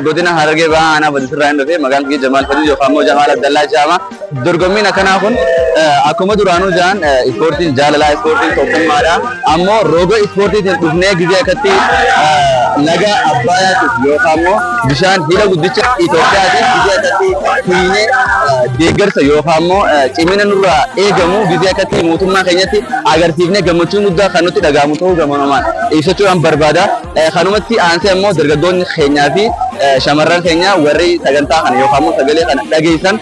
Godina Harargee Bahaa aanaa Badisirraa hin dhufe. Maqaan kiyya Jamaal Fadil yookaan immoo Jamaal Abdallaa jedhama. Dorgommiin akkanaa kun akkuma duraanuu jedhan ispoortiin jaalalaa, ispoortiin tokkummaadha. Ammoo roga ispoortiitiin dhufnee gizee akkatti laga Abbaayyaatiif yookaan immoo bishaan hidha guddicha Itoophiyaatiif gizee akkatti fiignee deeggarsa yookaan immoo cimina nurraa eegamu gizee akkatti mootummaa keenyatti agarsiifnee gammachuun guddaa kan nutti dhaga'amu ta'uu gamanumaan ibsachuudhaan barbaada. Kanumatti aansee ammoo dargaggoonni keenyaa fi shamarran keenya warri sagantaa kana yookaan immoo sagalee kana dhageessan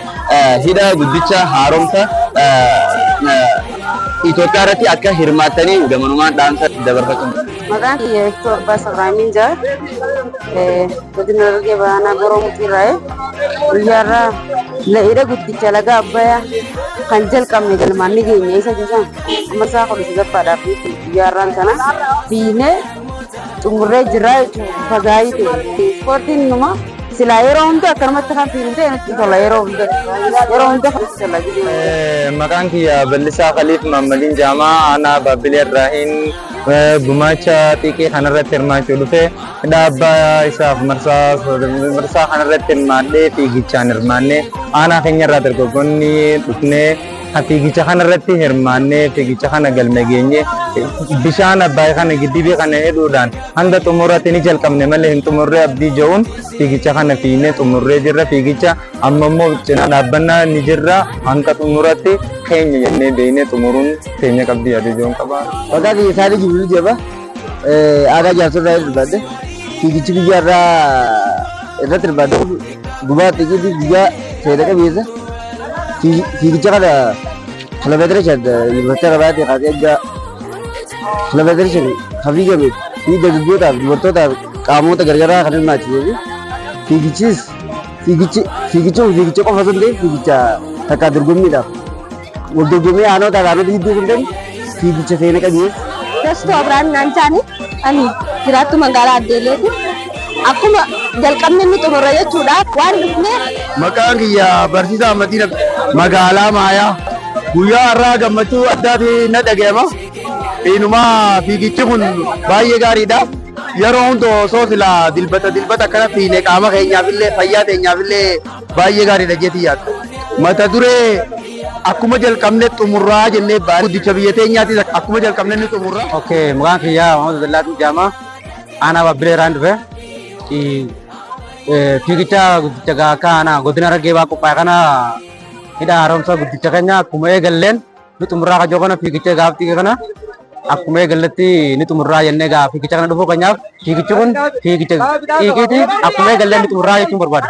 hidha guddicha haaromsa Itoophiyaa irratti akka hirmaattanii gamanumaan dhaamsa dabarfachuun. Maqaan kiyya Iftuu Abbaa Sarraamiin jaa. Godina Harargee Baanaa Goroo Muxiirraaye. Guyyaarraa hidha guddicha laga Abbayaa kan jalqabne galmaan ni geenya isa jedhan amma isaa 13ffaadhaaf guyyaarraan kana fiignee xumurree jirra jechuudha. Bifa gaarii ta'e. Ispoortiin numa silaa yeroo hunda akkanumatti kan fiignu ta'e nutti tola yeroo hunda. Yeroo hunda kan nutti tola. Maqaan kiyya Bal'isaa Khaliif Mahammadiin Jaamaa aanaa Baabbilee Irraahin gumaacha xiiqii kanarratti hirmaachuu dhufe dhaabba isaaf marsaa kanarratti hirmaadhee fiigichaan hirmaannee aanaa keenya irraa dargaggoonni dhufnee fiigicha kanarratti hirmaannee fiigicha kana galme geenye bishaan Abbaay kana giddibii kana hidhuudhaan hanga xumuraatti ni jalqabne malee hin xumurree abdii ja'uun fiigicha kana fiignee xumurree jirra. Fiigicha amma immoo cinaa dhaabbannaa ni jirra, hanga xumuratti keenya jennee beeknee xumuruun keenya qabdii yaaduu ja'uun qaba. Maqaan kiyya Saalii Jibriil jedhama. Aadaa jaarsorraa hirmaadhe. Fiigichi biyya irraa irratti hirmaadhe gumaa xiqiitii guyyaa seena qabeessa. Fiigicha kana kiiloomeetira 5 yuunivarsiitii Haramaayatii kaasee hanga kiiloomeetira 5 kan fiigame fi dargaggootaaf dubartootaaf qaamota garagaraa kan hirmaachisee fi fiigichis fiigichi fiigichi kun fiigicha qofa osoo hin ta'in fiigicha takkaa dorgommiidhaaf wal dorgommii aanota aanota gidduu kun ta'in fiigicha seena qabeessa. Dastuu Abiraam naan jaani, ani jiraattuu magaalaa Addeelleeti. Akkuma jalqabne inni xumurra jechuudha. Waan dhufneef. Maqaan kiyya Barsiisaa Ahmadiin magaalaa Maayaa. Guyyaa har'aa gammachuu addaati na dhaga'ama. Inumaa fiigichi kun baay'ee gaariidha. Yeroo hunda osoo silaa dilbata dilbata akkana fiine qaama keenyaafillee fayyaa teenyaafillee baay'ee gaariidha jeetii yaadda. Mata duree akkuma jalqabne xumurraa jennee guddicha biyya teenyaatis akkuma jalqabne ni xumurra. Okay, maqaan kiyyaa Muhammad Abdullaahi Jaamaa aanaa Baabbilee irraan dhufe. Fiigicha guddicha akka aanaa godina Harargee Bahaa qophaa'e kana hidha haaromsa guddicha keenya akkuma eegalleen ni xumurraa kajoo kana fiigicha gaaftii kana akkuma eegalletti ni xumurraa jennee gaa fiigicha kana dhufuu keenyaaf fiigichi kun fiigicha xiiqiiti, akkuma eegalleen ni xumurraa jechuun barbaada.